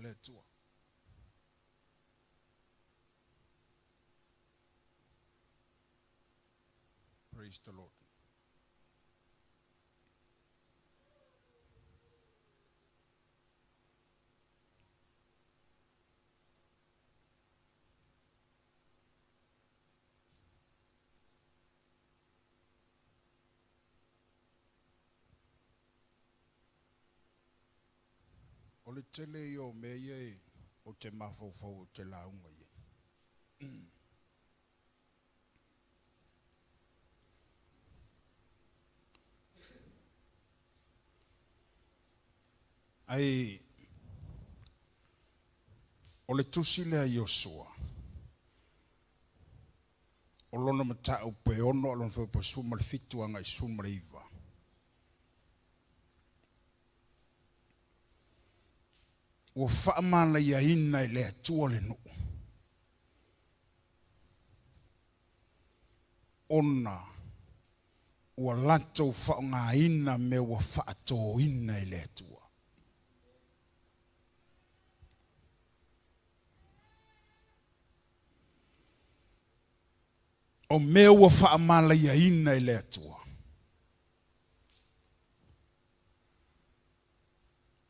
le Atua. Praise the Lord. O le tele ia o mea ia ou te mafaufau ou te lauga i ai. Ai o le tusi lea a Iosua, o lona mataupu e 6 a lona fuaiupu e 17 agai 19. Ua faamalaiaina e le Atua le nuu ona ua latou faaaogaina mea ua faatōina e le Atua. O mea ua faamalaiaina e le Atua,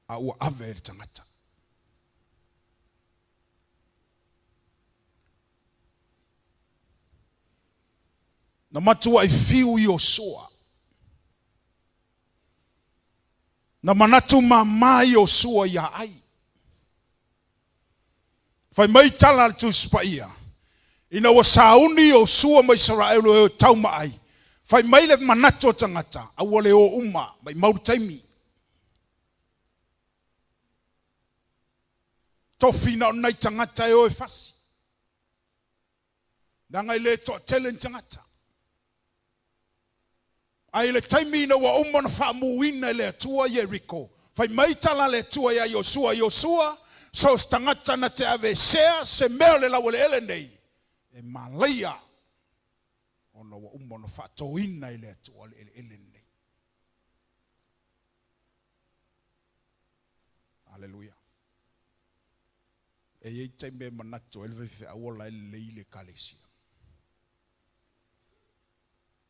a ua ave e le tagata. Na matuai fiu Iosua. Na manatu mama Iosua ia Ai. Fai mai tala a le Tusi Paia, ina ua sauni Iosua ma Isaraelu e o e tau ma Ai, fai mai le manatu o tagata, aua le o uma, maimau le taimi. Tofi na o nai tagata e o e fasi. Leaga e le toatele ni tagata. Ae i le taimi ina ua uma ona faamuina e le Atua Ieriko, fai mai tala a le Atua ia Iosua, Iosua, so o se tagata na te aveesea se mea o le laueleele nei, e malaia, ona ua uma ona faatoina e le Atua le eleele lenei. Aleluia. E i ai taimi e manatu ai le faifeau o la e lelei le Ekalesia.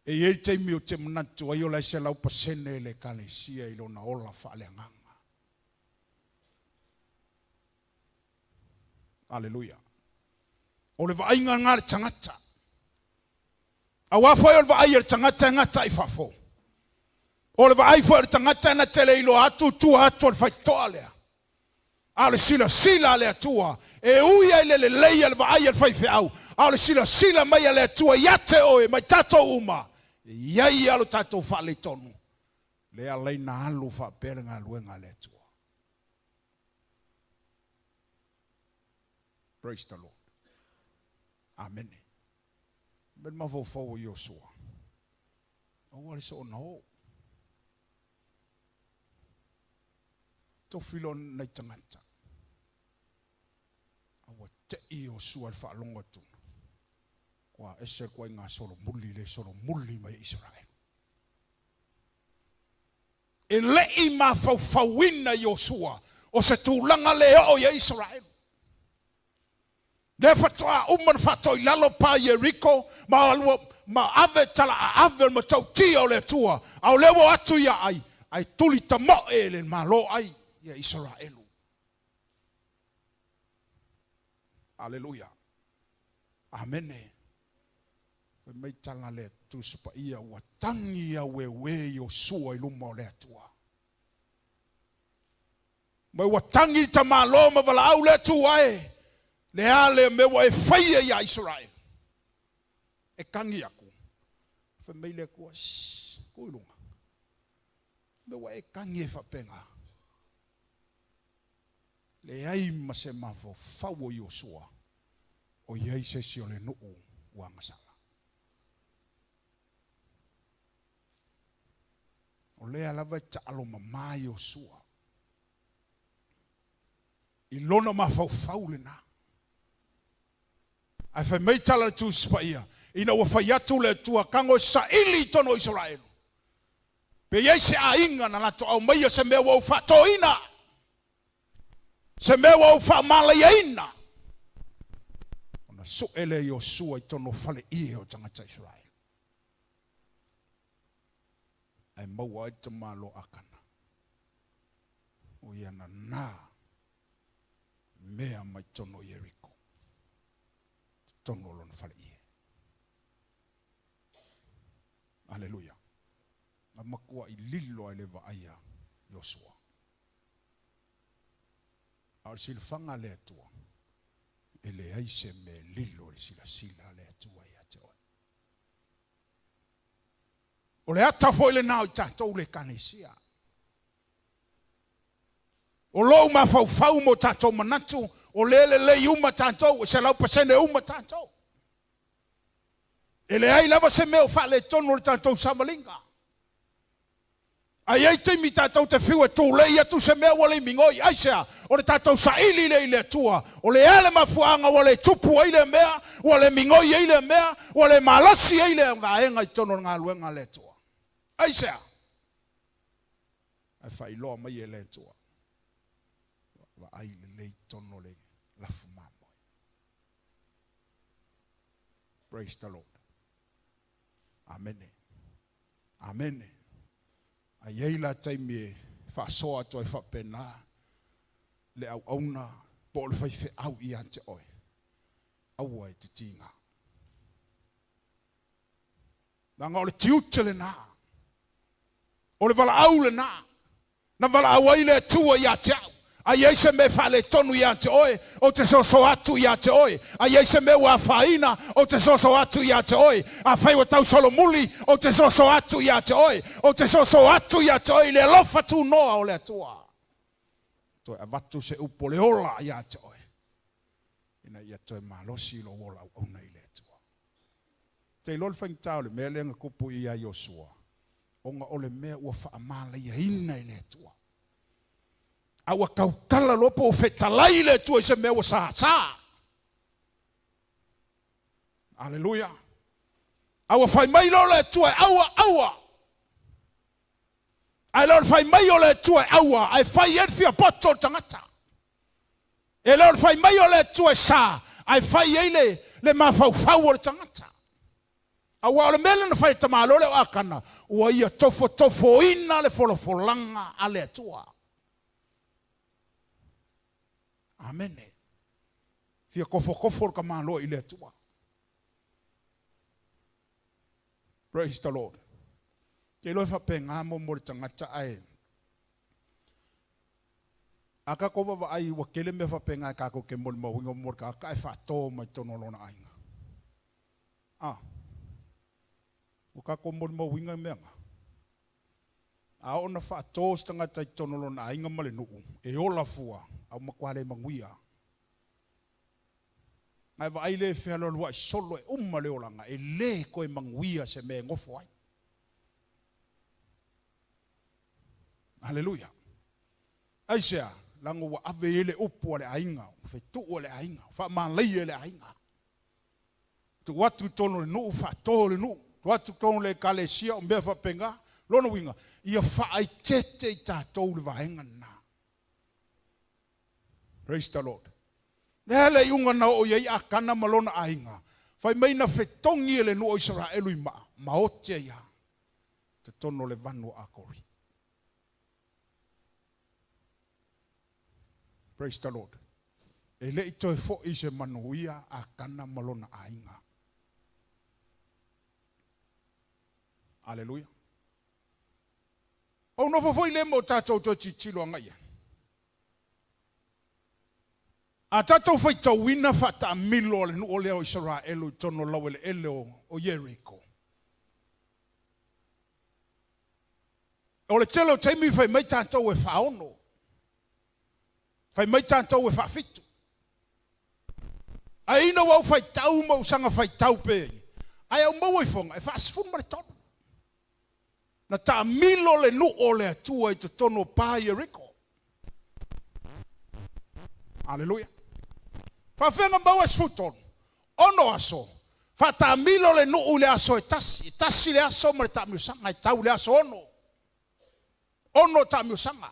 E i ai taimi ou te manatu ai o la e 100% le Ekalesia i lona ola faaleagaga. Aleluia. O le vaaiga lena a le tagata. Aua foi o le vaai a le tagata e gata i fafo. O le vaai foi a le tagata e na te le iloa atu tua atu o le faitotoa lea. A o le silasila a le Atua, e ui ai le lelei a le vaai a le faifeau, a o le silasila mai a le Atua ia te oe ma i tatou uma, e i ai lava lo tatou faaletonu, lea e ala ai ona alu faapea le galuega a le Atua. Praise the Lord. Amene. Mea le mafaufau o Iosua, aua le soona o. Tofi loa nai tagata. A ua tei Iosua i le faalogo atu, ua ese le ituaiga solomuli lea e solomuli mai e Isaraelu. E le i mafaufauina Iosua o se tulaga le oo ia Isaraelu. Lea faatoa uma ona faatoilalo pa Ieriko ma alua ma ave tala aave o le matautia o le Atua, a o lea ua o atu ia Ai, ae tuli tamoe e le Malo Ai ia Isaraelu. Aleluia. Amene. Fai mai tala le Tusi Paia, ua tagi aueue Iosua i luma o le Atua. Ma ua tagi i tamālo ma valaau le Atua e, le a lea mea ua e faia iā Isaraelu? E tagi aku, fai mai le Atua, Shh, tu i luga. Mea ua e tagi ai faapena? Leai ma se mafaufau o Iosua o i ai se isi o le nuu ua agasala. O lea lava e taalo mama Iosua i lona mafaufau lena. Ae fai mai tala a le Tusi Paia, ina ua fai atu le Atua tago e saili i totonu o Isaraelu, pe i ai se aiga na latou aumaia se mea ua ou faatoina. Se mea ua ou faamalaiaina. Ona sue lea e Iosua i totonu o faleie o tagata Isaraelu. Ae maua ai le tamaloa Akana. O ia na nā mea mai totonu o Ieriko, totonu o lona faleie. Aleluia. Na matuai lilo ai le vaai a Iosua. A o le silafaga a le Atua, e leai se mea e lilo i le silasila a le Atua ia te oe. O le ata foi lena o i tatou le Ekalesia. O lou mafaufau ma o tatou manatu, o lea e lelei uma tatou, e 100% uma tatou. E leai lava se mea o faaletonu o le tatou savaliga. Ae i ai taimi tatou te fiu e tulei atu se mea ua le migoi. Aisea? O le tatou saili lea i le Atua, o le a le mafuaaga ua le tupu ai lea mea, ua le migoi ai lea mea, ua le malosi ai lea vaega i totonu o le galuega a le Atua. Aisea? Ae faailoa mai e le Atua, vaai lelei i totonu o le lafu mamoe. Praise the Lord. Amene. Amene. A i ai la taimi e faasoa atu ai faapena le auauna po o le faifeau ia te oe, aua e te tiga. Leaga o le tiute lena. O le valaau lena. Na valaau ai le Atua ia te au, A i ai se mea e faaletonu ia te oe, ou te soso atu ia te oe. A i ai se mea ua afaina, ou te soso atu ia te oe. Afai ua tausolomuli, ou te soso atu ia te oe. Ou te soso atu ia te oe i le alofa tunoa o le Atua. Toe avatu se upu o le ola ia te oe, ina ia toe malosi lou ola auauna i le Atua. Te iloa le faigata o le mea lea na tupu ia Iosua, ona o le mea ua faamalaiaina e le Atua. A ua tautala loa po ua fetalai le Atua i se mea ua sasa. Aleluia. A ua fai mai loa le Atua e aua, aua. Ae le o le fai mai o le Atua e aua, ae fai ai le fia poto o le tagata. E le o le fai mai o le Atua e sa, ae fai ai le, le mafaufau o le tagata. Aua o le mea lea na fai e tamaloa lea o Akana, ua ia tofotofoina le folafolaga a le Atua. Amene. Fia tofotofo le tamaloa i le Atua. Praise the Lord. Ke iloa e faapena mo mo le tagata ae a tatou vaavaai ua tele mea faapena e tatou te molimauina mo le tagata ae faato mai totonu o lona aiga. A ua tatou molimauina mea na. A oo na faato se tagata i totonu o lona aiga ma le nuu, e ola fua, a ua matua le manuia. Ae vaai le fealualuai solo e uma le olaga, e le toe manuia se mea e nofo ai. Aleluia. Aisea? Leaga ua ave i ai le upu a le aiga, ua fetuu e le aiga, ua faamalaia e le aiga. Tuu atu i totonu o le nuu, faato le nuu, tuu atu i totonu o le ekalesia, o mea faapena. Lona uiga, ia faaeteete i tatou le vaega lena. Praise the Lord. Le a le iuga na oo i ai Akana ma lona aiga? Fai mai na fetogi e le nuu o Isaraelu i maa, maoti ai lava totonu o le vanu o Akori. Praise the Lord. E le i toe foi se manuia Akana ma lona aiga. Aleluia. Ou nofo foi lea ma o tatou toe tilotilo agai i ai. A tatou faitauina faataamilo a le nuu lea o Isaraelu i totonu o le laueleele o Ieriko, o le tele o taimi fai mai tatou e faaono, fai mai tatou e faafitu. Ae ina ua ou faitau ma ou saga faitau pea ia, ae ou maua ifoga e faasefulu ma le tolu. Na taamilo le nuu o le Atua i totonu o pa Ieriko. Aleluia. Faafeaga maua e 13, ono aso, faataamilo le nuu i le aso e tasi, e tasi le aso ma le taamilosaga, e tau i le aso ono, ono taamilosaga.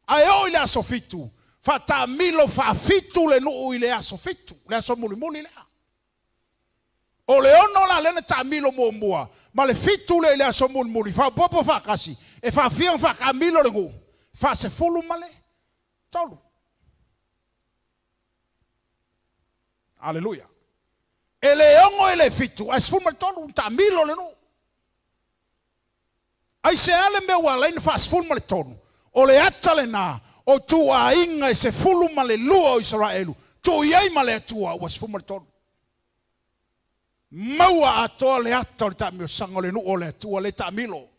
Ae oo i le aso fitu, Faataamilo faafitu le nuu i le aso fitu, le aso mulimuli lea. O le ono la lea na taamilo muamua ma le fitu lea i le aso mulimuli, faaopoopo faatasi, e faafia ona faataamilo le nuu? Faasefulu ma le tolu. Aleluia. E le ono e le fitu, ae 13 na taamilo le nuu. Aisea le mea ua ala ai ona faasefulu ma le tolu? O le ata lena o ituaiga e 12 o Isaraelu, tuu i ai ma le Atua, ua 13. Maua atoa le ata o le taamiosaga o le nuu o le Atua lea e taamilo.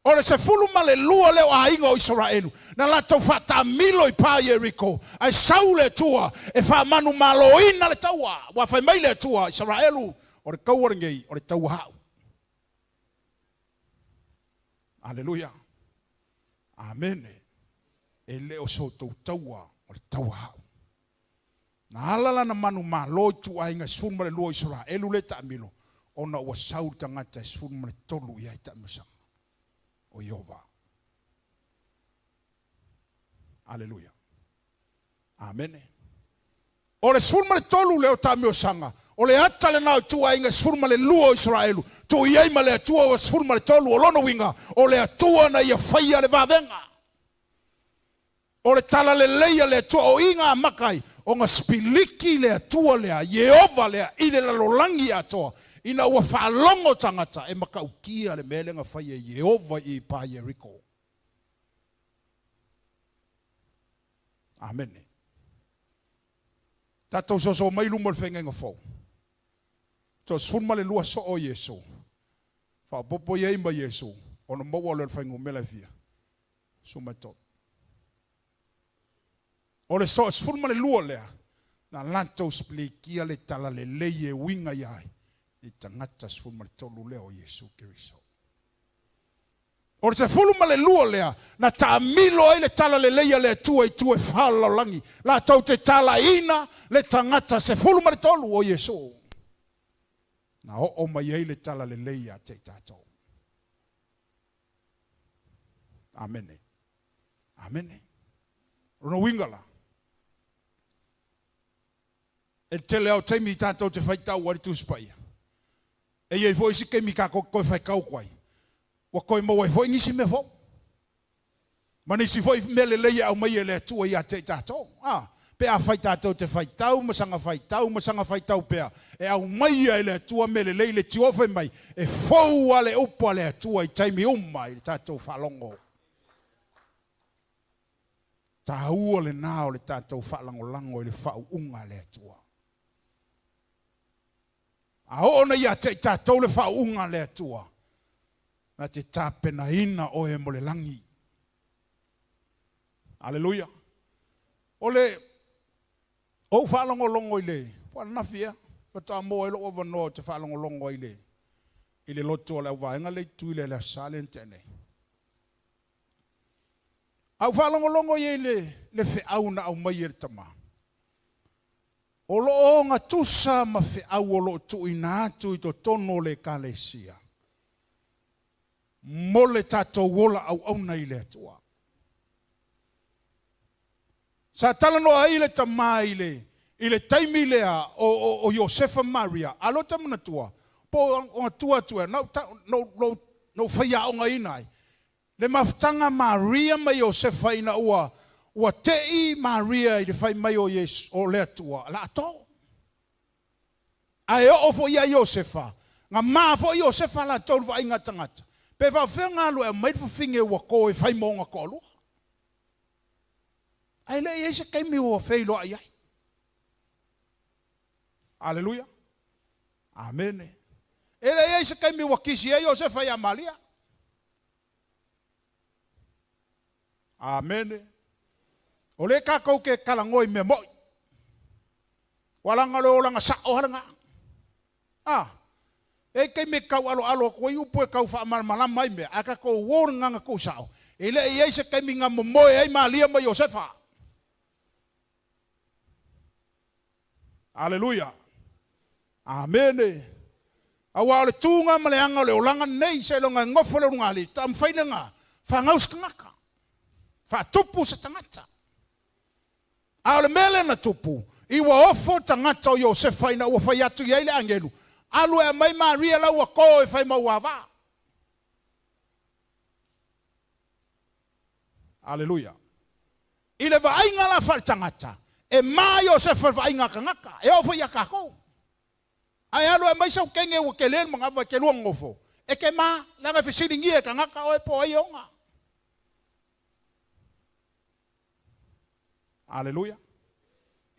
O le 12 lea o aiga o Isaraelu, na latou faataamilo i pa Ieriko, ae sau le Atua e faamanumaloina le taua. Ua fai mai le Atua, Isaraelu, o le taua lenei, o le taua hau. Aleluia. Amene. E le o so outou taua, o le taua hau. Na ala lana manumalo i ituaiga e 12 o Isaraelu lea e taamilo, ona ua sau le tagata e 13 i ai taamilosaga o Ieova. Aleluia. Amene. O le 13 lea o taamiosaga, o le ata lena o ituaiga e 12 o Isaraelu, tuu i ai ma le Atua ua 13, o lona uiga, o le Atua na ia faia le vavega. O le talalelei a le Atua, o i na amata ai ona sipiliki le Atua lea, Ieova lea, i le lalolagi atoa, ina ua faalogo tagata e matautia le mea lea na fai e Ieova i pa Ieriko. Amene. Tatou soso mai i luma o le feagaiga fou. 32 soo o Iesu. Faaopoopo i ai ma Iesu, ona maua lea o le fuainumera e fia? 13. O le soo 12 lea, na latou sipilikia le talalelei e uiga ia ai i tagata 13 lea o Iesu Keriso. O le 12 lea na taamilo ai le talalelei a le Atua i itu e fa o le lalolagi, latou te talaiina le tagata 13 o Iesu. Na oo mai ai le talalelei ia te i tatou. Amene. Amene. O lona uiga la, e tele lava o taimi tatou te faitau ai le Tusi Paia. E i ai foi isi taimi tatou te toe faitau atu ai, ua toe maua ai foi nisi mea fou, ma nisi foi mea lelei e aumai e le Atua ia te i tatou. A, pe afai tatou te faitau ma saga faitau ma saga faitau pea, e aumaia e le Atua mea lelei le tiofe fai mai, e fou lava le upu a le Atua i taimi uma i le tatou faalogo. Taua lena o le tatou faalagolago i le faauuga a le Atua. A oo nei ia te i tatou le faauuga a le Atua, na te tapenaina oe mo le lagi. Aleluia. O le ou faalogologo i le, po o ananafi ea, faatoa maua ai lou avanoa ou te faalogologo ai i le, i le lotu a le auvaega lea i Tutuila i le Aso Sa lea na tea nei. A ou faalogologo i ai i le, le feau na aumai e le tama, O lo o ogatusa ma feau o lo o tuuina atu i totonu o le Ekalesia mo le tatou ola auauna i le Atua. Sa talanoa ai le tama i le i le taimi lea o o o Iosefa ma Maria, a lea ou te manatua, po o ogatua atu ea, na ou na ou faiaogaina ai Le mafutaga a Maria ma Iosefa ina ua ua te'i Maria i le fai mai o Iesu, o le Atua, o le a to. Ae oo foi ia Iosefa, na ma foi Iosefa latou i le vaaiga a tagata, pe faapefea ona alu e aumai le fafine ua to e fai ma ona toalua. Ae le i i ai se taimi ua feiloai ai. Aleluia. Amene. E le i i ai se taimi ua kisi ai Iosefa ia Maria. Amene. O lea tatou te talanoa i mea mo'i. Ua laga o le olaga sa'o lava lena. A, e i ai taimi e tau aloalo atu ai upu e tau faamalamalama ai mea, ae tatou o i le gagana tuusa'o, e le i i ai se taimi na momoe ai Maria ma Iosefa. Aleluia! Amene! Aua o le tuga ma le aga o le olaga lenei, seiloga e nofo le ulugalii, taumafai lena, fanau se tagata, faatupu se tagata. A o le mea lea na tupu, i ua ofo tagata o Iosefa ina ua fai atu i ai le agelu, Alu e aumai Maria la ua to e fai ma ua avaa. Aleluia. I le vaaiga la faaletagata, e ma Iosefa i le vaaiga a tagata, e oo foi ia tatou. Ae alu e aumai sau kenge ua tele le manava e te lua nonofo, e te ma, leaga e fesiligia e tagata oe po o ai e ona. Aleluia.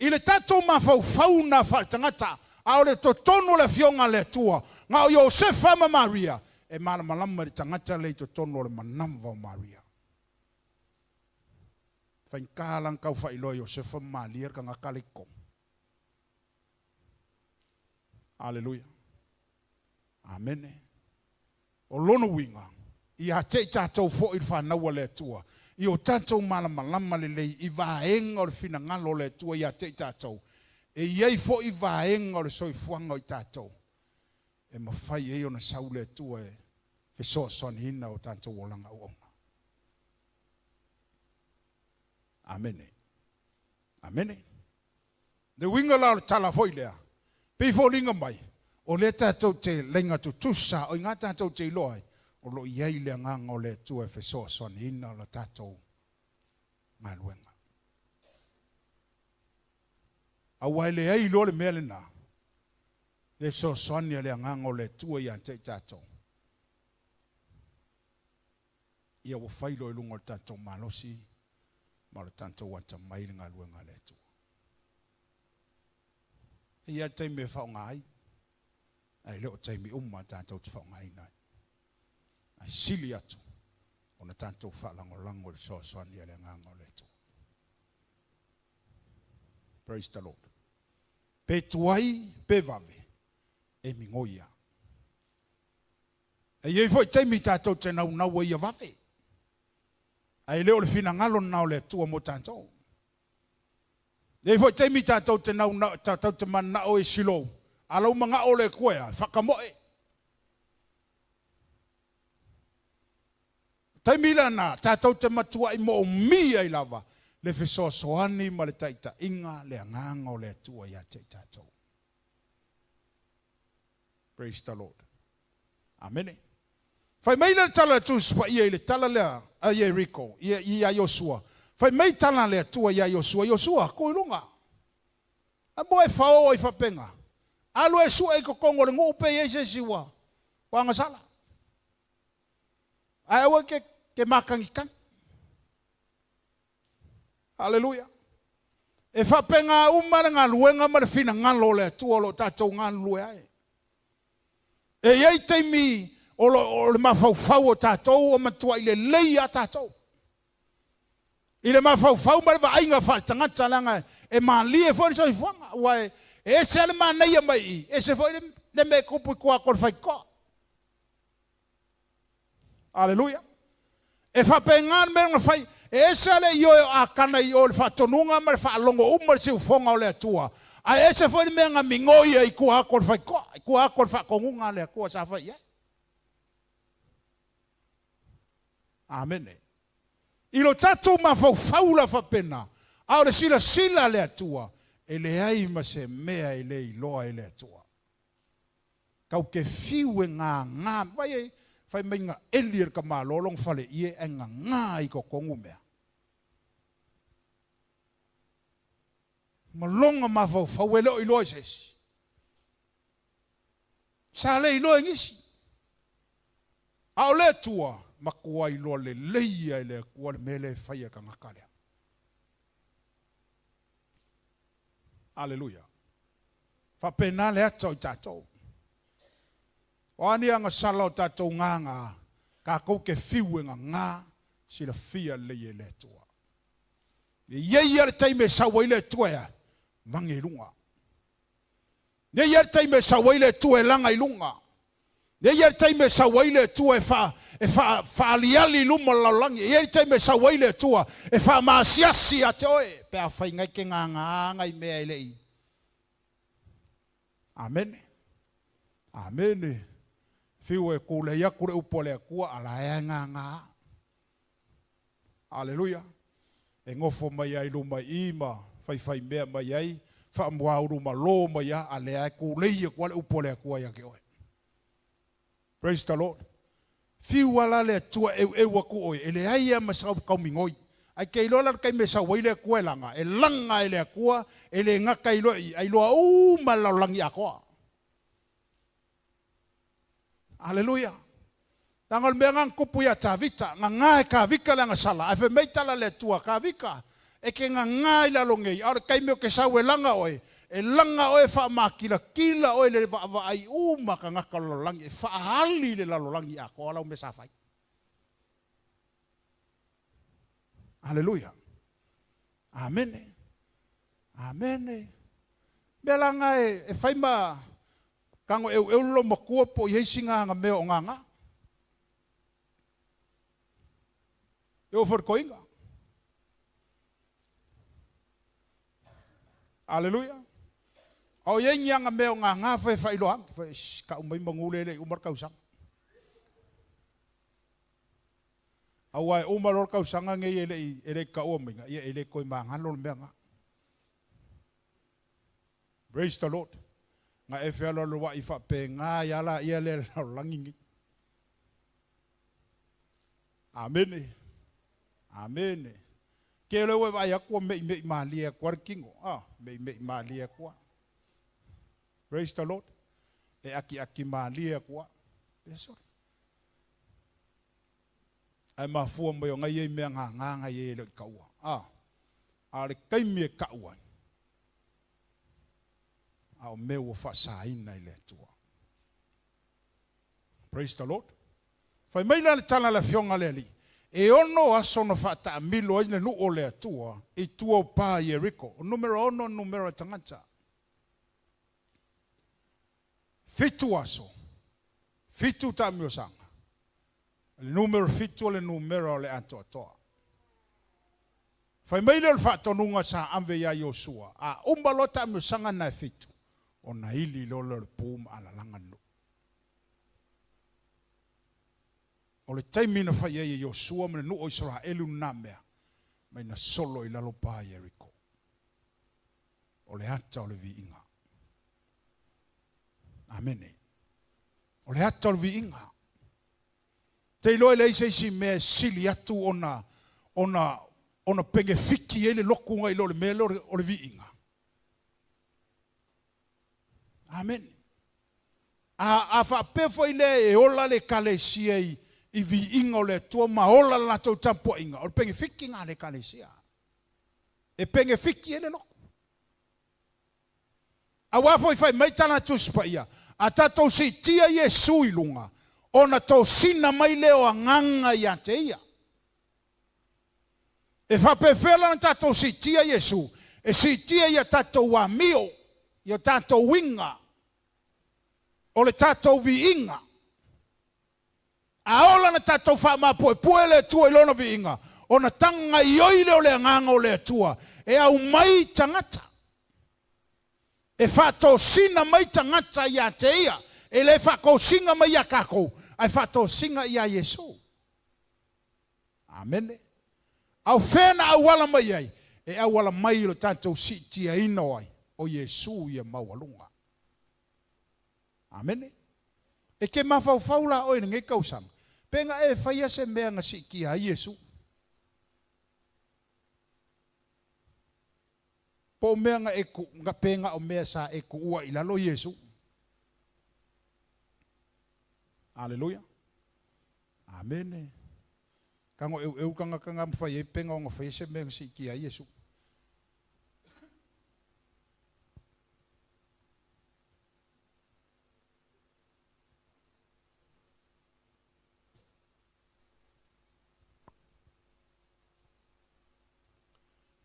I le tatou mafaufau na faaletagata, a o le totonu o le Afioga a le Atua, na o Iosefa ma Maria e malamalama i le tagata lea i totonu o le manava o Maria. Faigata la ona tau faailoa e Iosefa ma Maria le tagata lea i totonu. Aleluia. Amene. O lona uiga, ia te i tatou foi le fanau a le Atua, i o tatou malamalama lelei i vaega o le finagalo o le Atua ia te i tatou, e i ai foi vaega o le soifuaga o i tatou e mafai ai ona sau le Atua e fesoasoaniina o tatou olaga auauna. Amene. Amene. Le uiga la o le tala foi lea, pei foliga mai, o lea tatou te laiga tutusa, o i ina tatou te iloa ai, o lo o i ai le Agaga o le Atua e fesoasoaniina la tatou galuega. Aua e leai loa le mea lena, le fesoasoani a le Agaga o le Atua ia te i tatou, ia ua fai loa i luga o le tatou malosi ma o le tatou atamai le galuega a le Atua. E i ai lava le taimi e faaaoga ai, ae le o taimi uma tatou te faaaogaina ai. Ae sili atu ona tatou faalagolago i le fesoasoani a le Agaga o le Atua. Praise the Lord. Pe tuai pe vave, e migoi lava. E i ai foi taimi tatou te naunau ai ia vave, ae le o le finagalo lena o le Atua mo tatou. E i ai foi taimi tatou te naunau, tatou te mananao e silou, a lou manao o le Atua e a? E faatamoe. O taimi lena, tatou te matuai moomia ai lava le fesoasoani ma le taitaiga, le Agaga o le Atua ia te i tatou. Praise the Lord. Amene. Fai mai le tala a le Tusi Paia i le tala lea a Ieriko, ia Iosua. Fai mai tala a le Atua ia Iosua, Iosua, tu i luga. A mo e fao i faapena. Alu e sue i totonu o le nuu pe i ai se isi ua agasala. Ae aua ke, ke mātagitagi. Aleluia. E faapena uma le galuega ma le finagalo o le Atua o lo o tatou galulue ai. E i ai taimi o, lo, o le mafaufau o tatou ua matuai lelei a tatou. I le mafaufau ma le vaaiga faaletagata leaga e malie foi le soifuaga aua e ese lava le manaia mai i i, ese foi le mea e tupu i tua atu o le faitotoa. Aleluia. E faapena le mea na fai, e ese lava le ioe o Akana i o i le faatonuga ma le faalogo uma i le siufofoga o le Atua, ae ese foi le mea na migoi ai i tua atu o le faitotoa, i tua atu o le faatonuga a le Atua sa fai i ai. Amene. I lo tatou mafaufau la faapena, a o le silasila a le Atua, e leai ma se mea e le iloa e le Atua. Tau te fiu e gagā, vai e fai mai na eli e le tamaloa lona faleie ae gagā i totonu mea. Ma lona mafaufau e le o iloa e se isi. Sa le iloa e nisi. A o le Atua, matua iloa lelei ia e le Atua le mea lea e fai e le tagata lea. Aleluia. Faapena le ata o i tatou. O a ni agasala o tatou gagā, tatou te fiu e gagā, silafia lelei e le Atua. E i ai lava le taimi e sau ai le Atua e a? Mage i luga. E i ai le taimi e sau ai le Atua e laga i luga. E i ai le taimi e sau ai le Atua e faa, e faa, faaaliali i luma o le lalolagi. E i ai le taimi e sau ai le Atua e faamaasiasi ia te oe, pe afai nai te gagā nai mea e le i. Amene. Amene. Fiu e tulei atu le upu a le Atua, a la e gagā. Aleluia. E nofo mai ai i luma i i ma. Faifaimea mai ai, faamuaulu malo mai a, a lea e kulei atu a le upu a le Atua ia te oe. Praise the Lord. Fiu a la le Atua e eueu atu oe, e leai a ma se taumigoi. Ae te iloa la le taimi e sau ai le Atua e laga, e laga e le Atua, e le gata i loa i i, a iloa uma e le lalolagi atoa. Aleluia! Leaga o le mea lena na tupu ia Tavita, gaga e Tavita le agasala, ae fai mai tala a le Atua, Tavita, e te gaga i lalo nei, a o le taimi ou te sau e laga oe, e laga oe e faamakilatila oe i le vaavaai uma a tagata o le lalolagi, e faaali i le lalolagi atoa lau mea sa fai. Aleluia! Amene! Amene! Mea la na e fai ma tago eueu le loomatua po o i ai sina ana mea o gagā. E oo foi i le toeaina. Aleluia! A o i ai ni ana mea o gagā fai e faailoa ane, fai, Shh, kau mai manu lea e le i uma le tausaga. Aua e uma loa le tausaga nei e le i, e le i taua maiga, ia e le toe magalo le mea na. Praise the Lord. Na e fealoaloa'i faapena ai a laia lea i le lalolagi nei. Amene. Amene. Ke lea ua e vaai atu ua me'ime'i malie atu a le tino. Ah, me'ime'i malie atu a. Praise the Lord. E akiaki malie atu a. Yes, sir. Ae mafua mai o ngai ai mea gagā ngai ai e le o i taua. A, a o le taimi e ka'u ai, a o mea ua faasaina i le Atua. Praise the Lord. Fai mai la le tala a le Afioga a le Alii, E ono aso na faataamilo ai le nuu o le Atua i tua o pa i Ieriko. O numera ono numera o tagata. Fitu aso, fitu taamiosaga. O le numera fitu o le numera o le atoatoa. Fai mai lea o le faatonuga sa ave iā Iosua, a uma loa taamiosaga na e fitu, ona ili loa lea o le pu ma alalaga le nuu. O le taimi na fai ai e Iosua ma le nuu o Isaraelu lena mea, mai na solo i lalo pa Ieriko. O le ata o le viiga. Amene. O le ata o le viiga. Te iloa e leai se isi mea e sili atu ona, ona, ona pegefiki ai le lotu nai lo le mea lea o le viiga. Amene. A, a faapea foi lea e ola le Ekalesia i, i viiga o le Atua ma ola le latou tapuaiga, o le pegefiki lena a le Ekalesia. E pegefiki ai le lotu. Aua foi fai mai tala Tusi Paia, A tatou siitia Iesu i luga, ona tosina mai lea o agaga ia te ia. E faapefea la ona tatou siitia Iesu? E siitia i a tatou amio, i o tatou uiga, o le tatou viiga. A ola na tatou faamapuepue le Atua i Lona viiga, ona tagaioi lea o le Agaga o le Atua e aumai tagata, e faatosina mai tagata ia te Ia, e le faatosina mai ia tatou, ae faatosina ia Iesu. Amene. A o fea na auala mai ai? E auala mai i lo tatou siitiaina o ai? O Iesu ia maualuga. Amene. E te mafaufau la oe i lenei tausaga, pe na e faia se mea na siitia ai Iesu? Po o mea na e ku, pe na o mea sa e tuua i lalo Iesu? Aleluia. Amene. Tago eueu tagata na mafai ai pe na ona faia se mea na siitia ai Iesu.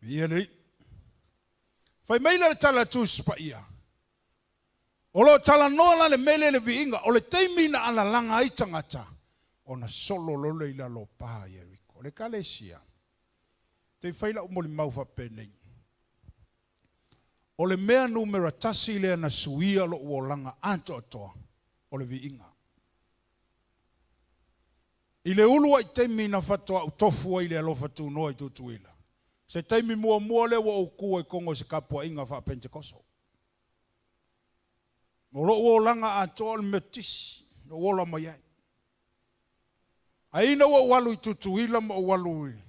Viia le Alii. Fai mai lea le tala a Tusi Paia, O lo o talanoa la le mea lea i le viiga, o le taimi na alalaga ai tagata, ona solo loa lea i lalo o pa Ieriko. O le Ekalesia, se i fai lau molimau faapenei, O le mea numera tasi lea na suia lo'u olaga atoatoa, o le viiga. I le uluai taimi na faatoa ou tofu ai i le alofa tunoa i Tutuila. Se taimi muamua lea ua ou tu ai i totonu o se tapuaiga faa-Pentekoso. O lou olaga atoa o le Metotisi na ou ola mai ai. Ae ina ua ou alu i Tutuila ma ou alu i...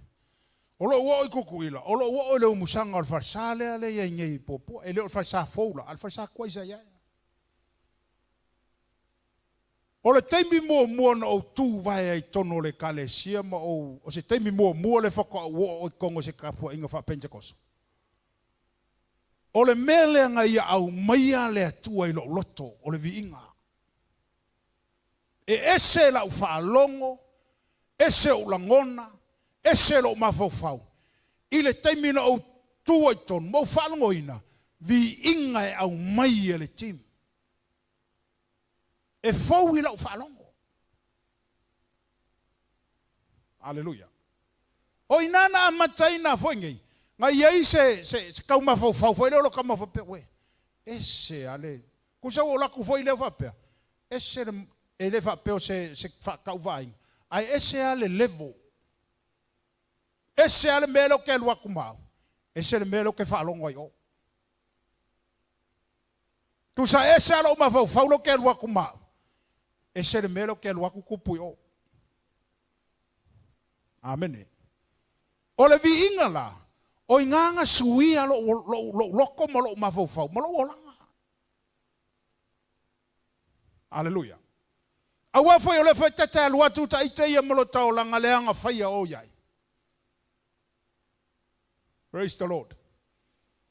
O lou oo i Tutuila, o lou oo i le umusaga o le falesa lea lea e i ai nei i Puapua. E le o le falesa fou la, a o le falesa tuai sa i ai. O le taimi muamua na ou tuvae ai i totonu o le Ekalesia ma ou, o se taimi muamua lea faatoa ou oo ai i totonu o se tapuaiga faa-Pentekoso. O le mea lea na ia aumaia le Atua i lou loto, o le viiga. E ese lau faalogo, ese ou lagona, ese lou mafaufau i le taimi na ou tu ai i totonu ma ou faalogoina viiga e aumai e le team. E fou i lau faalogo. Aleluia. O i ina na amata ai na foi nei, na i ai se, se, se tau mafaufau foi lea o lo tama faapea, uē, ese a le, tusa ua ou alu atu foi lea faapea, ese le, e le faapea o se, se faatauvaaiga, ae ese lava le level. Ese lava le mea lea ou te alu atu ma au, ese le mea lea ou te faalogo ai i o. Tusa ese lava lou mafaufau lea ou te alu atu ma au, ese le mea lea ou te alu atu tupu i o. Amene. O le viiga la, o i ina na suia lou, lou, lou loto ma lou mafaufau ma lou olaga. Aleluia. Aua foi o lea foi ta te alu atu ta ite ia ma lota olaga leaga faia o i ai. Praise the Lord.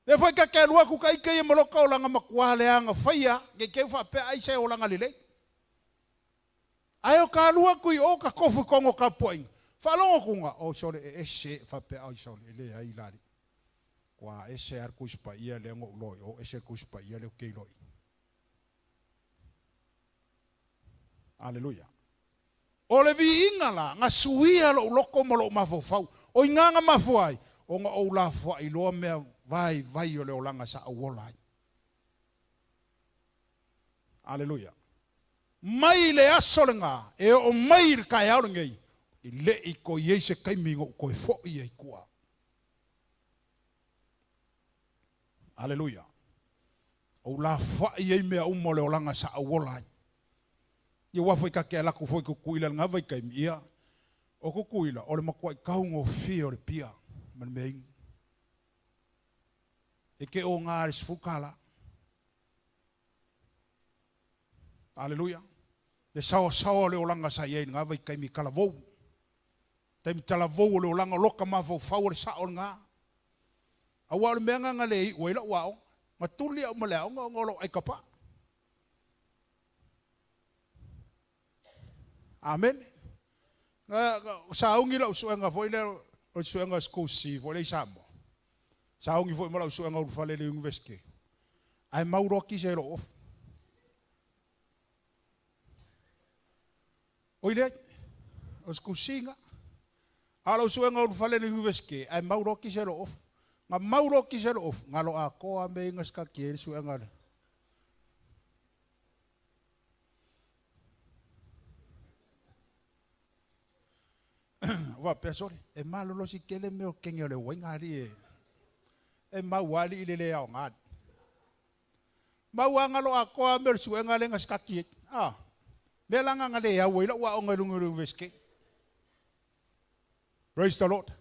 Lea foi ta te alu atu ta ite ia ma lota olaga matua leaga faia, ne i te i ua faapea ai se olaga lelei. Ae o ka alu atu i o ka tofu i totonu o tapuaiga, faalogo atu ga, oi sole e ese e faapea oi sole e leai la alii. Ua ese lava le Tusi Paia lea na ou iloa i o, ese le Tusi Paia lea ou te iloa i i. Aleluia. O le viiga la, na suia lou loto ma lou mafaufau. O i ina na mafua ai ona ou lafoai loa mea vaivai o le olaga sa ou ola ai. Aleluia. Mai le aso lena e oo mai i le taeao lenei, e le i toe i ai se taimi na ou toe foi ai i tua. Aleluia. Ou lafoai ai mea uma o le olaga sa ou ola ai. Ia aua foi ta te alu atu foi i Tutuila i lena vaitaimi, ia, o Tutuila, o le matuai taugofie o le pia ma le meainu. E te oga i le $10. Aleluia. Le saoasaoa o le olaga sa i ai i lena vaitaimi i talavou. Taimi talavou o le olaga o loka mafaufau o le sao lena. Aua o le mea lena na le iu ai lau aoga. Na tuli au ma le aoga ona o lou aikapaa. Amene. Na sauni lau suega foi lea o le suega school C foi lea i Samoa. Sauni foi ma lau suega ulufale i le University. Ae mau loa kisa i lou ofu. Oi leai, o le school C ga. A o lau suega ulufale i le University, ae mau loa kisa i lou ofu. Na mau loa kisa i lou ofu, galo atoa mea ia na sikati ai le suega lea. Ua faapea, Sole, e malolosi tele mea o kene o le uaiga alii e, e mau alii le le aoga. Mau a galo atoa mea o le suega lea na sikati ai. Ah, mea la na le au ai lau aoga i luga o le University. Praise the Lord.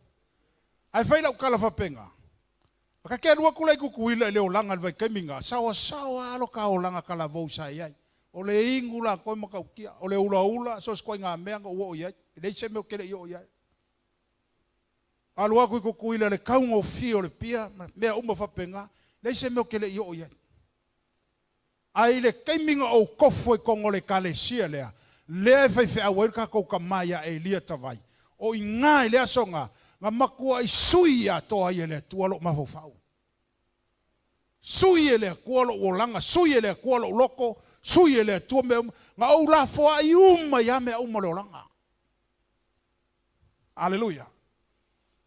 Ae fai lau tala faapena, a ta te alu atu la i Tutuila i le olaga i le vaitaimi na, saoasaoa lava lo ta olaga talavou sa i ai. O le inu latou e matautia, o le ulaula, so o se ituaiga mea na ou oo i ai, e leai se mea ou te le i oo i ai. Alu atu i Tutuila i le taugofie o le pia ma mea uma faapena, leai se mea ou te le i oo i ai. Ae i le taimi na ou tofu ai i totonu o le Ekalesia lea, lea e faifeau ai le tatou tama ia Elia Tavai, o i ina i le aso na, na matuai sui atoa ai e le Atua lou mafaufau. Sui e le Atua lou olaga, sui e le Atua lou loto, sui e le Atua mea uma. Na ou lafoai uma ai lava mea uma o le olaga. Aleluia.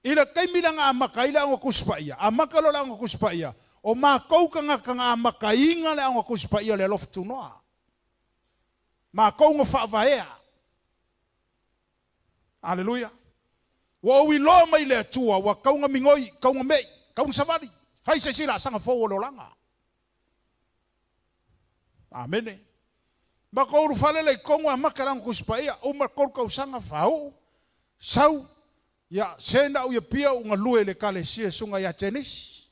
I le taimi lea na amata ai le Aoga Tusi Paia, amata loa le Aoga Tusi Paia, o matou tagata na amataina le Aoga Tusi Paia o le Alofa Tunoa. Matou na faavaea. Aleluia. Ua ou iloa mai le Atua ua kauga migoi, kauga me'i, kauga savali, fai se isi laasaga fou o le olaga. Amene. Ma ko ulufale lea i totonu amata le Aoga Tusi Paia, uma le 3 tausaga faauu, sau, ia, se na ou i Apia ou galue i le Ekalesia Susuga ia Tenisi.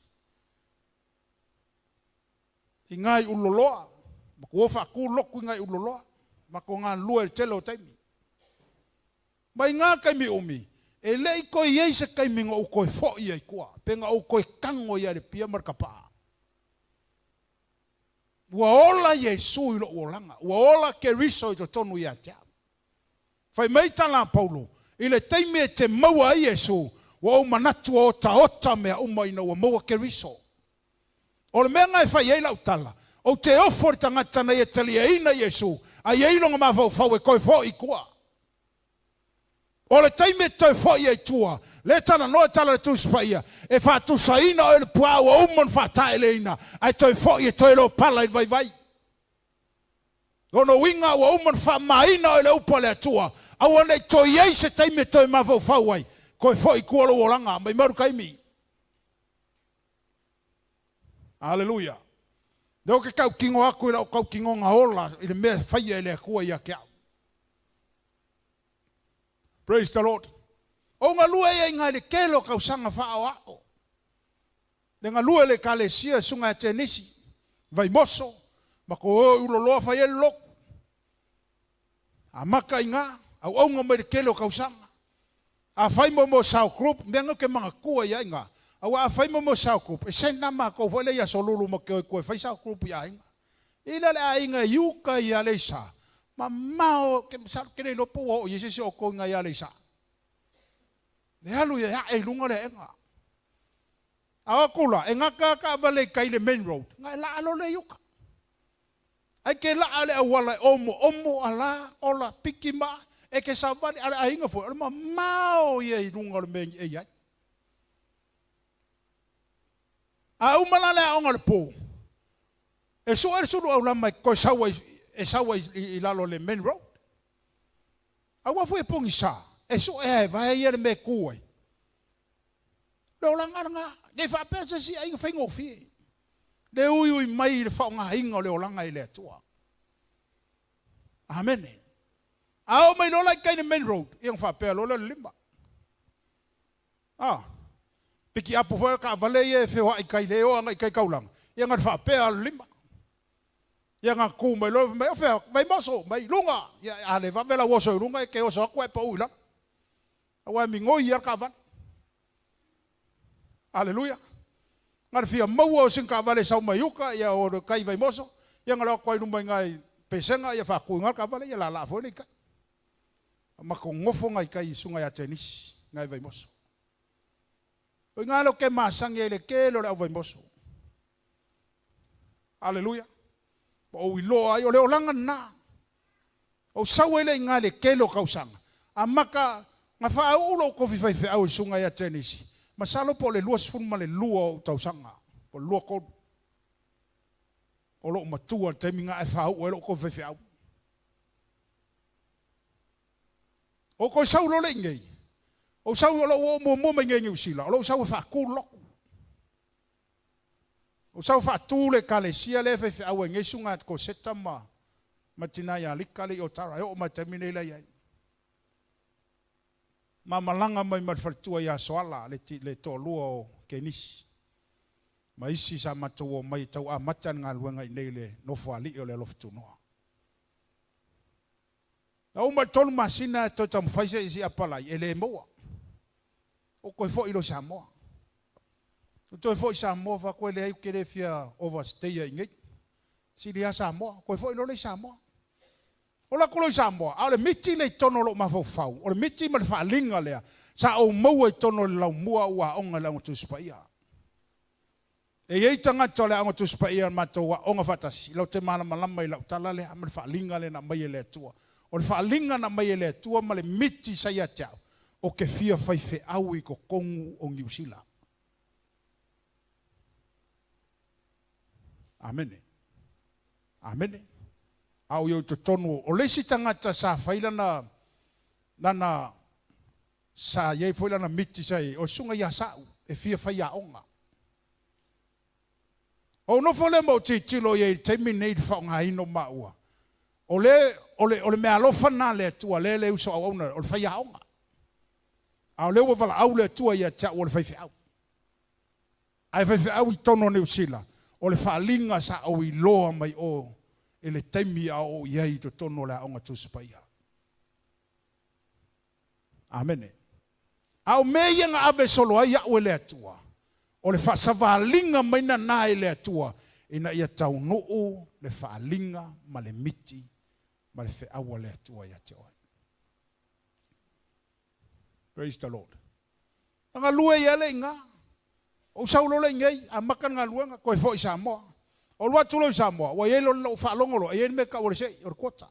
I ina i Ululoloa, matou o faatu lotu i ina i Ululoloa, matou galulue i le tele o taimi. Mai na taimi umi, e le i toe i ai se taimi na ou toe foi ai i tua, pe na ou toe tago ai i le Apia ma le Kapaa. Ua ola Iesu i lou olaga, ua ola Keriso i totonu ia te au. Fai mai tala a Paulo, I le taimi e te maua ai Iesu, ua ou manatu ua otaota mea uma ina ua maua Keriso. O le mea lena e fai ai lau tala, ou te ofo i le tagata na ia taliaina Iesu, a i ai lona mafaufau e toe foi i tua. O le taimi e te toe foi ai i tua, lea e talanoa e tala le Tusi Paia, e faatusaina oe i le puaa ua uma ona faataeleina, ae toe foi e toe lopala i le vaivai. Lona uiga ua uma ona faamamaina oe i le upu a le Atua, aua ne i toe i ai se taimi e toe mafaufau ai, toe foi i tua lou olaga, maimau le taimi. Aleluia! Lea ou te tautino atu i lau tautinoga ola i le mea e faia e le Atua ia te au. Praise the Lord. Ou galue ai i le tele o tausaga faaoao. Le galue i le Ekalesia Susuga ia Tenisi, Vaimoso, ma ko o i Uloloa fai ai le lotu. Amata i ina, auauna mai le tele o tausaga. Afai mo mo South Group, mea na ou te manatua i ai ina, aua afai mo mo South Group, e send na matou foi lea i Aso Lulu ma te o i tua e fai South Group i aiga. I la le aiga i uka i Aleisa, mamao, ke masalo ke le iloa po ua oo i ai se isi o outou i ina i Aleisa. E alu e ae i luga le aega. A o atu la, e gata lava taavale i tai i le main road, na e laa loa lea i uka. Ae ke laa le auala e omoomo, ala, ola, piki ma a, e ke savali, a o le aiga foi, o le mamao ia i luga o le mea e i ai. A uma la le aoga o le po, e sue le sulu aulama e toe sau ai, e sau ai i lalo o le main road. Aua foi e pogisa, e sue lava e vae ia le mea e tu ai. Le olaga lena, ne i faapea se isi aiga faigofie le uiui mai i le faaaogaina o le olaga i le Atua. Amene. A oo mai loa la i tai i le main road, ia ona faapea loa lea o le lima. A, piki apo foi taavale ia e feoai i tai le o agai i tai taulaga, ia na faapea o le lima. Ia na tu mai loa fai mai, o fea, Vaimoso, mai luga. Ia a le vave lau oso i luga e te oso atu ae pau i lalo. Aua e migoi lava le taavale. Aleluia. Na le fia maua o sina taavale e sau mai uka, ia o le tai i Vaimoso, ia na alu atu ai i luma i ina i Pesega, ia faatu i ina le taavale, ia laalaa foi lea i tai. Matou nofo nai tai i susuga ia Tenisi, nai Vaimoso. O i ina lea ou te masani ai i le tele o le au Vaimoso. Aleluia. Ma ou iloa ai, o le olaga lena. Ou sau ai lea i ina i le tele o tausaga, amata na faauu lou tofi faifeau i le susuga ia Tenisi, masalo po o le 22 o ou tausaga, po o le 23. O lou matua i le taimi na ae faauu ai lou tofi faifeau. Ou toe sau loa lea i inei, ou sau o lou oo muamua mai inei i Niu Sila, o lou sau e faatu le lotu. Ou sau e faatu le ekalesia lea e faifeau ai nei susuga ia Koseta ma ma tina ia Lika le i Otara, e oo mai i le taimi nei la e i ai. Ma malaga mai ma le faletua ia Soala le le toalua o Kenisi ma isi sa matou omai e tau amata le galuega i inei i le Nofoalii o le Alofa Tunoa. Na uma i le 3 masina e toe taumafai se isi apalai, e le maua. Ou toe foi loa i Samoa. Ou toe foi i Samoa, fai atu, e leai ou te le fia overstay ai i inei. Sili lava Samoa. Toe foi loa lea i Samoa. Ou alu atu loa i Samoa, a o le miti lea i totonu o lou mafaufau, o le miti ma le faaaliga lea sa ou maua i totonu o le laumua a ou aoga i le Aoga Tusi Paia. E i ai tagata o le Aoga Tusi Paia o le matou aoga faatasi, latou te malamalama i lau tala lea ma le faaaliga lea na aumai e le Atua. O le faaaliga na aumai e le Atua ma le miti sa ia te au, ou te fia faifeau i totonu o Niu Sila. Amene. Amene. A o i totonu o le isi tagata sa fai lana, lana. Sa i ai foi lana miti sa i ai, o le susuga ia Sa'u e fia faiaoga. Ou nofo lea ma ou tilotilo i ai i le taimi lenei i le faaaogaina o maua, o le, o le, o le meaalofa lena a le Atua lea le uso auauna, o le faiaoga. A o lea ua valaau le Atua ia te au o le faifeau. Ae faifeau i totonu o Niu Sila, o le faaaliga sa ou iloa mai o i le taimi a o ou i ai i totonu o le Aoga Tusi Paia. Amene. A o mea ia na ave solo ai au e le Atua, o le faasavaliga mai na e le Atua ina ia taunuu le faaaliga ma le miti ma le feau a le Atua ia te oe. Praise the Lord. Na galue ia le iga. Ou sau loa lea inei, amata le galuega, toe foi i Samoa. Ou alu atu loa i Samoa, ua i ai loa, ou faalogo loa e i ai le mea e tau o le se'i, o le quota.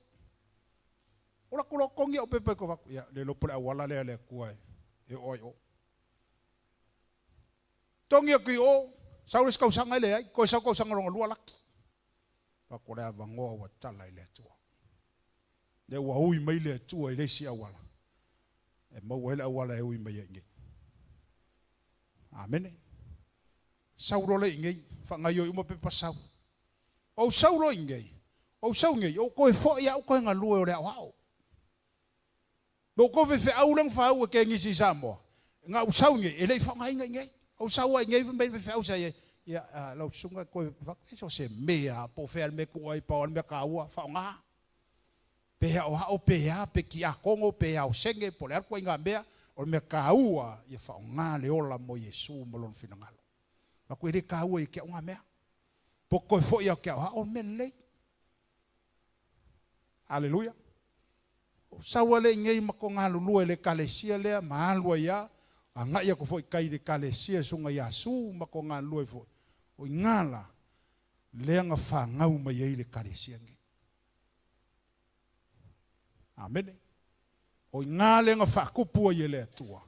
Ou alu atu loa togi au pepa e toe avatu, ia, le iloa po o le auala lea a le Atua e oo ai i o. Togi atu i o, sau le isi tausaga e leai, toe sau tausaga lona lua laki. Ou fai atu, o le avanoa ua tala i le Atua. Lea ua ui mai le Atua i le isi auala, e maua ai le auala e ui mai ai i nei. Amene. Sau loa lea i inei, faagaoioi uma pepa sau. Ou sau loa i inei, ou sau i inei, ou toe foi au toe galue o le aoao. Ma ou toe faifeau lea na fau e Kenisi i Samoa, na ou sau i inei, e le i faaaogaina i inei. Ou sau lava i inei fai mai le faifeau sa i ai, ia, lau susuga e toe avatu, e so o se mea lava, po o fea le mea e tuu ai, pau lava le mea taua, faaaoga. Pe aoao, pe a, pe tiakono, pe aosene, po o le a le ituaiga mea, o le mea taua ia faaaoga le ola mo Iesu ma Lona finagalo. Avatu e le taua ia te au na mea. Po o toe foi lava ou te aoao, o le mea lelei. Aleluia. Ou sau lava lea i inei ma tou galulue i le Ekalesia lea ma alu ai lava, agai atu foi i tai i le Ekalesia i Susuga ia Su ma tou galulue ai foi. O i ina la lea na fanau mai ai le Ekalesia lenei. Amene. O i ina lea na faatupu ai e le Atua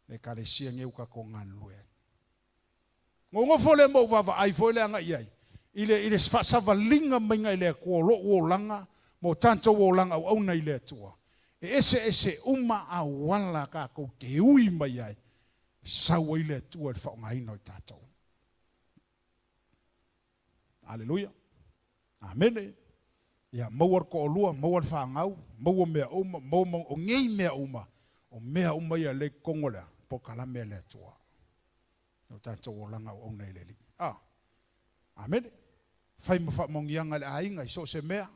le Ekalesia lenei ua tatou galulue ai. Nonofo lea ma ou vaavaai foi lea agai i ai, i le, i le faasavaliga maiga e le Atua o lou olaga ma o tatou olaga auauna i le Atua. E eseese uma auala tatou te ui mai ai, e sau ai le Atua i le faaaogaina o i tatou. Aleluia. Amene. Ia maua le toalua, maua le fanau, maua mea uma, maua, maua, o nei mea uma, o mea uma ia lea i totonu o le polokalame a le Atua. O tatou olaga auauna i le Alii. Ah. Amene. Fai ma faamaoniaga i le aiga i so o se mea.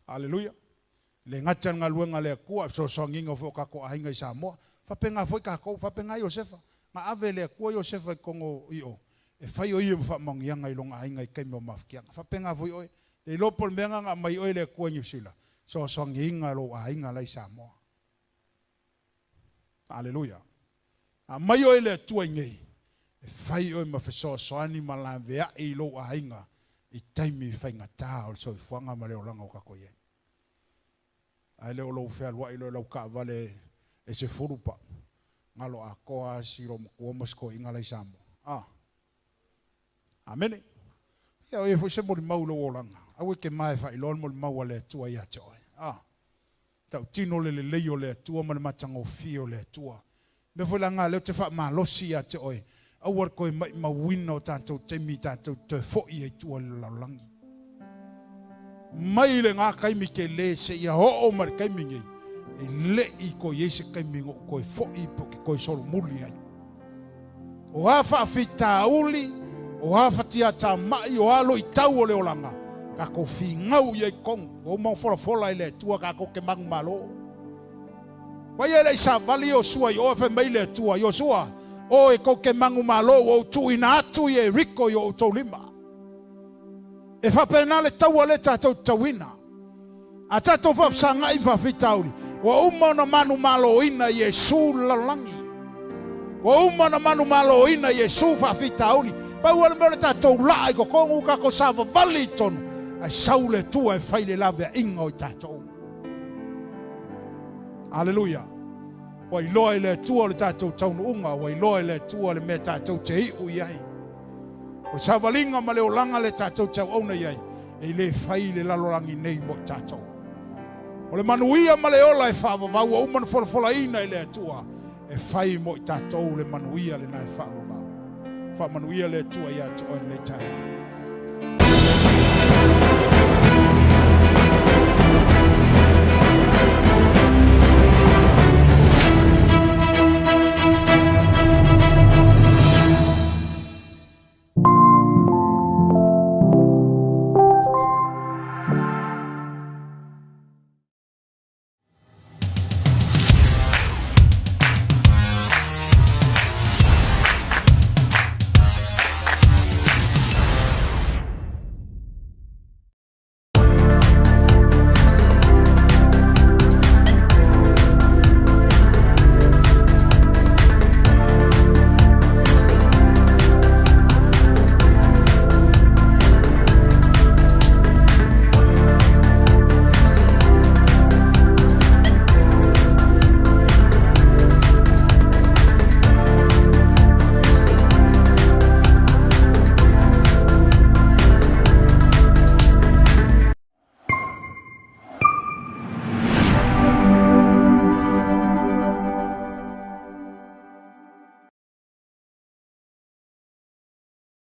Aleluia. E le gata i le galuega a le Atua, a o fesoasoaniga foi o tatou aiga i Samoa. Faapena foi tatou, faapena Iosefa. Na ave e le Atua Iosefa i totonu i o, e fai o ia ma faamaoniaga i lona aiga i taimi o mafatiaga. Faapena foi oe. Le iloa po o le mea lena na aumai oe e le Atua i Niu Sila, fesoasoaniina lou aiga la i Samoa. Aleluia. Aumai oe e le Atua i nei, e fai oe ma fesoasoani ma laveai i lou aiga i taimi faigata o le soifuaga ma le olaga o tatou i ai. Ae le o lou fealuai loa i lau taavale e 10 pa, galo atoa lava si loomatua ma si toeaina la i Samoa. A. Amene. Ia, o i ai foi se molimau i lou olaga. Aua e te ma e faailoa le molimau a le Atua ia te oe. A. Tautino le lelei o le Atua ma le matagofie o le Atua. Mea foi la na lea ou te faamalosi ia te oe, aua le toe maimauina o tatou taimi tatou te toe foi ai tua i le lalolagi. Mai lena taimi tele seia oo mai le taimi nei, e le i toe i ai se taimi na ou toe foi pe ou te toe solomuli ai. O a faafitauli, o a fatiatamai, o a luitau o le olaga, tatou finau i ai i totonu, ua uma ona folafola e le Atua tatou te manumalo. Vai e le i savali Iosua i o e fai mai le Atua, Iosua, o e tou te manumalo ua ou tuuina atu Ieriko i o outou lima. E faapena le taua lea tatou te tauina. A tatou faafesagai ma faafitauli, ua uma ona manumaloina Iesu le lalolagi. Ua uma ona manumaloina Iesu faafitauli. Pau lava le mea o le tatou laa i totonu, tatou savavali i totonu, ae sau le Atua e fai le laveaiga o i tatou. Aleluia! Ua iloa e le Atua le tatou taunuuga, ua iloa e le Atua le mea tatou te iu i ai. O le savaliga ma le olaga lea tatou te auauna i ai, e le fai i le lalolagi nei mo i tatou. O le manuia ma le ola e faavavau ua uma ona folafolaina e le Atua e fai mo i tatou le manuia lena e faavavau. Faamanuia le Atua ia te oe i lenei taeao.